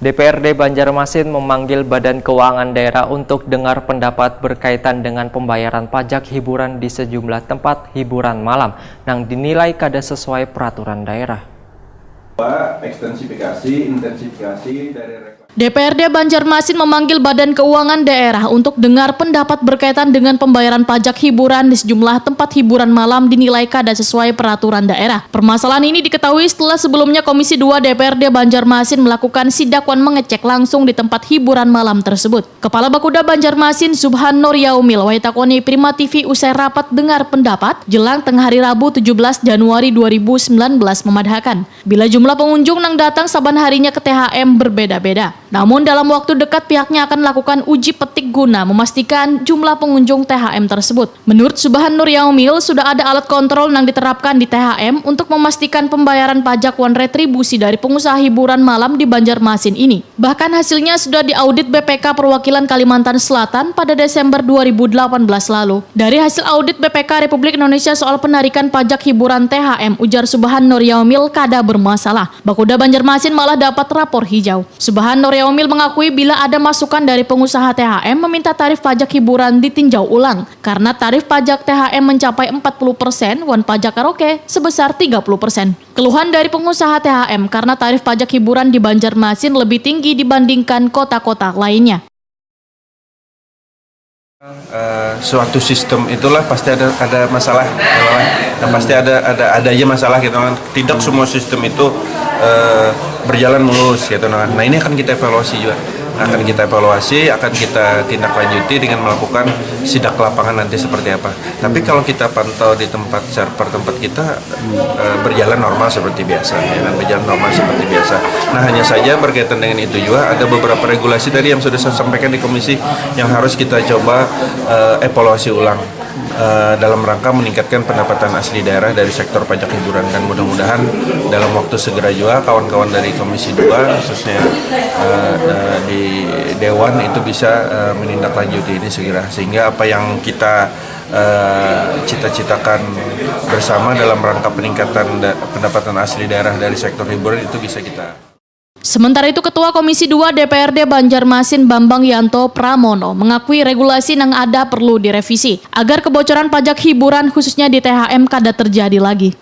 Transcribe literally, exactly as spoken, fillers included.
D P R D Banjarmasin memanggil Badan Keuangan Daerah untuk dengar pendapat berkaitan dengan pembayaran pajak hiburan di sejumlah tempat hiburan malam nang dinilai kada sesuai peraturan daerah. Dua, ekstensifikasi, intensifikasi dari reklamasi. D P R D Banjarmasin memanggil Badan Keuangan Daerah untuk dengar pendapat berkaitan dengan pembayaran pajak hiburan di sejumlah tempat hiburan malam dinilai kada sesuai peraturan daerah. Permasalahan ini diketahui setelah sebelumnya Komisi dua D P R D Banjarmasin melakukan sidak wan mengecek langsung di tempat hiburan malam tersebut. Kepala Bakuda Banjarmasin Subhan Nur Yaumil waitakoni Prima T V usai rapat dengar pendapat jelang tengah hari Rabu tujuh belas Januari dua ribu sembilan belas memadahkan, bila jumlah pengunjung nang datang saban harinya ke T H M berbeda-beda. Namun dalam waktu dekat pihaknya akan melakukan uji petik guna memastikan jumlah pengunjung T H M tersebut. Menurut Subhan Nur Yaumil, sudah ada alat kontrol nang diterapkan di T H M untuk memastikan pembayaran pajak wan retribusi dari pengusaha hiburan malam di Banjarmasin ini. Bahkan hasilnya sudah diaudit B P K Perwakilan Kalimantan Selatan pada Desember dua ribu delapan belas lalu. Dari hasil audit B P K Republik Indonesia soal penarikan pajak hiburan T H M, ujar Subhan Nur Yaumil, kada bermasalah. Bakuda Banjarmasin malah dapat rapor hijau. Subhan Nur Yaumil mengakui bila ada masukan dari pengusaha T H M meminta tarif pajak hiburan ditinjau ulang karena tarif pajak T H M mencapai empat puluh persen wan pajak karaoke sebesar tiga puluh persen. Keluhan dari pengusaha T H M karena tarif pajak hiburan di Banjarmasin lebih tinggi dibandingkan kota-kota lainnya. Eh, suatu sistem itulah pasti ada ada masalah, ya lah. Nah, pasti ada ada ada aja masalah gitu kan. Tidak semua sistem itu eh, berjalan mulus gitu nah. Nah, ini akan kita evaluasi juga. Akan kita evaluasi, akan kita tindak lanjuti dengan melakukan sidak lapangan nanti seperti apa. Tapi kalau kita pantau di tempat server tempat kita eh, berjalan normal seperti biasa, ya kan, berjalan normal seperti biasa. Nah, hanya saja berkaitan dengan itu juga ada beberapa regulasi tadi yang sudah saya sampaikan di komisi yang harus kita coba eh, evaluasi ulang eh, dalam rangka meningkatkan pendapatan asli daerah dari sektor pajak hiburan, dan mudah-mudahan dalam waktu segera juga kawan-kawan dari Komisi dua khususnya eh, eh, di Dewan itu bisa eh, menindaklanjuti ini segera, sehingga apa yang kita eh, cita-citakan bersama dalam rangka peningkatan da- pendapatan asli daerah dari sektor hiburan itu bisa kita Sementara itu, Ketua Komisi dua D P R D Banjarmasin Bambang Yanto Pramono mengakui regulasi nang ada perlu direvisi agar kebocoran pajak hiburan khususnya di T H M kada terjadi lagi.